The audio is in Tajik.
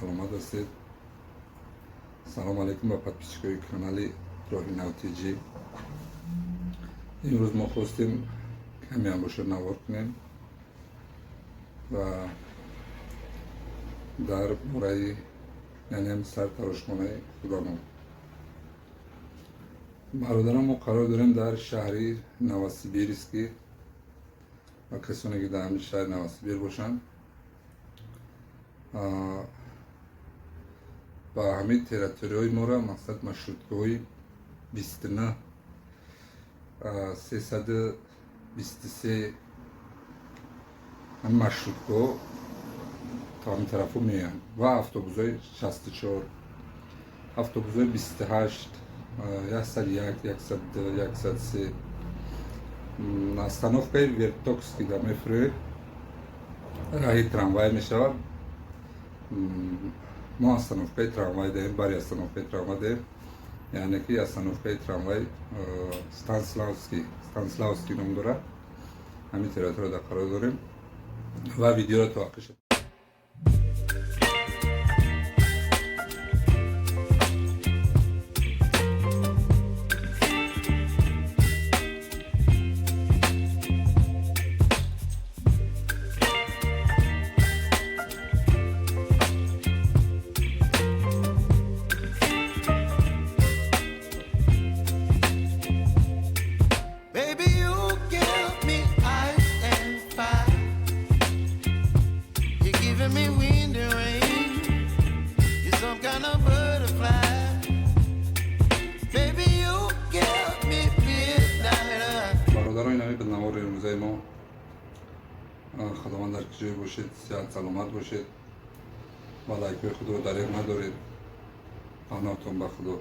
Саломат ҳастед. Салом алейкум ба подписчикои канали Роҳи Нав ТЖ. Имрӯз мо хостем камеам бошад навор кунем ва дар бораи, яъне сартарошхонаи худамон. Бародарам, мо қарор дорем дар шаҳри Новосибирский ва касоне ки дар ҳамин шаҳри Новосибир бошанд, ба ҳамин территорияҳои моро, мақсад, маршруткаҳои 29, 323, ҳамин маршруткаҳо то ҳамин тарафо меоянд ва автобусҳои 64, автобусҳои 28, 101, 102, 103. Остановкаи Вертокский да мефурӯед, раҳи трамвай мешавад. Мо остановкаи трамвай даем, бари остановкаи трамвай даем, яъне ки остановкаи трамвай Станиславский, Станиславский ном дорад. Ҳамин территорияда қарор дорем ва видеоро то охир. Baby, you give me ice and fire. You're giving me wind and rain. You're some kind of butterfly. Baby, you give me midnight. Бародарони, ин ҳамин навори имрӯзаи мо. Худованд дар ҷое бошед, сиҳат саломат бошед ва лайкҳои худро дареғ надоред. Паноҳтон ба Худо.